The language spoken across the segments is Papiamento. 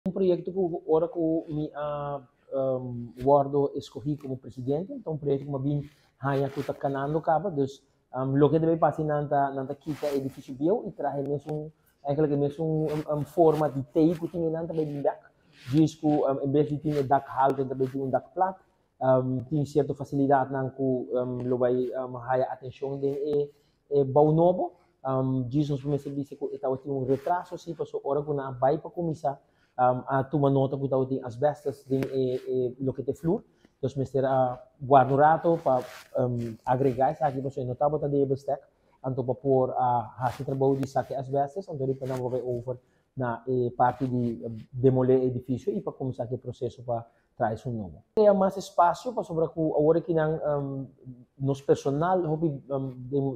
Un proyecto cu ora cu mi a wordo escogi como presidente, anto un proyecto cu mi a bin haya cu ta canando caba, dus loke ta bay pasa nan ta kita e edificio bieu y traha e mesun, eigenlijk e mesun forma di T cu tin nan ta bay bin bek. Dus cu en bes di tin e dak halto, ta bay tin un dak plat, tin cierto facilidadnan cu lo bay haya atencion den e bouw nobo. Dus nos mester bisa cu e tabatin un retraso si, paso ora cu nan a bay pa cuminsa a tuma nota cu tabatin asbestos den e loke ta e vloer. Dus mester a warda un rato pa agrega esaki, pasobra no tabata den e bestek, anto pa por a haci trabou di saca e asbestos, anto riba nan bay over na e parti di demole e edificio y pa cuminsa cu e proceso pa traha esun nobo. Crea mas espacio, pasobra cu awor aki nan nos personal hopi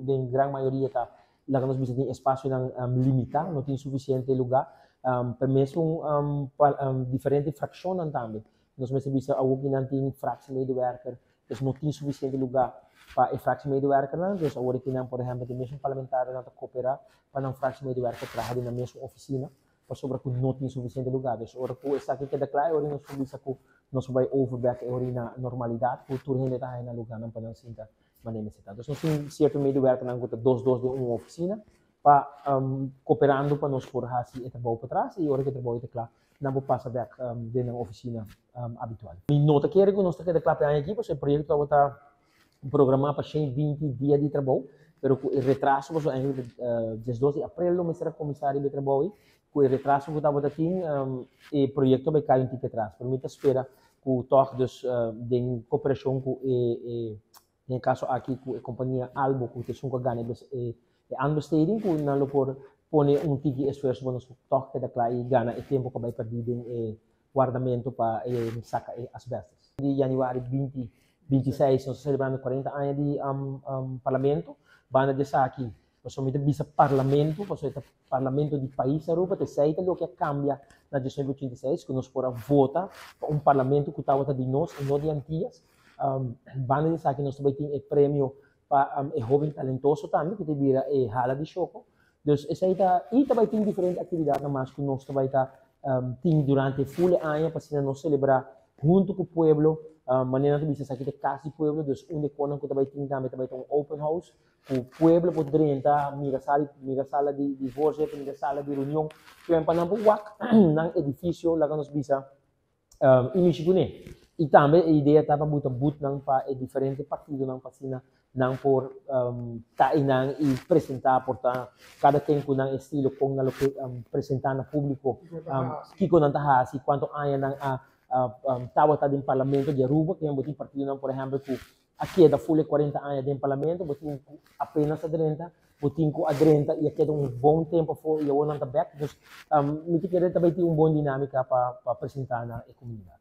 den gran mayoria ta laga nos bisa tin espacionan limita, no tin suficiente lugar. Pa mesun pa diferente fraccionnan tambe. Nos mester bisa awor cu nan tin fractiemedewerker, dus no tin suficiente lugar pa e fractiemedewerkernan. Dus awor aki nan, por ehempel, tin mesun parlamentarionan ta coopera pa nan fractiemedewerker traha den nan mesun oficina, pasobra cu no tin suficiente lugar. Dus ora cu esaki keda cla, ora nos por bisa cu nos bay over back e ora na normalidad, cu tur hende ta haya nan lugarnan pa nan sinta manera mester ta. Dus nos tin cierto medewerkernan cu ta dos dos den un oficina, pa cooperando pa nos por haci e trabou patras, y ora cu e trabou ta cla, nan por pasa back den nan oficina habitual. Mi no ta kere cu nos ta keda cla pa e aña aki, pasobra e proyecto tabata programa pa 120 dia di trabou, pero cu e retraso, pasobra eigenlijk 12 di april lo mester a cuminsa riba e trabou ei, cu e retraso cu tabata tin, e proyecto bay cay un tiki atras. Pero mi ta spera cu toch dus den cooperacion cu e, den e caso aki cu e compania Albo, cu ta esun cu a gana e aanbesteding, cu nan lo por pone un tiki esfuerso pa nos toch keda cla y gana e tempo cu bay perdi den e wardamento pa saca e asbestos. Di januari 2026 nos ta celebrando 40 aña di parlamento. Banda di esaki, pasobra mi ta bisa parlamento, pasobra ta parlamento di pais Aruba, ta esey ta loke a cambia na 1986, cu nos por a vota pa un parlamento cu tabata di nos y no di Antillas. Banda di esaki nos tambe tin e premio pa e hoben talentoso tambe, cu ta bira e hala di Shoco. Dus esey ta, y tambe tin diferente actividadnan mas cu nos tambe ta tin durante full aña pa asina nos celebra hunto cu pueblo, manera nan ta bisa esaki ta cas di pueblo, dus un di e cosnan cu tambe tin tambe ta un open house, cu pueblo por drenta, mira sala, mira sala di voorzitter, mira sala di reunion, pa nan por wak nan edificio, laga nos bisa, y mishi cune. Y tambe e idea ta pa buta boothnan pa e diferente partidonan pa asina nan por ta einan y presenta por ta cada ken cu nan estilo con nan lo ke presenta na publico kico nan ta haci, cuanto aña nan a tabata den parlamento di Aruba, cu bo tin partidonan, por ehempel, cu a keda full e 40 aña den parlamento, bo tin cu apenas a drenta, bo tin cu a drenta y a keda un bon tempo afo y awor nan ta bek. Dus mi ta kere tambe tin un bon dinamica pa presenta na e comunidad.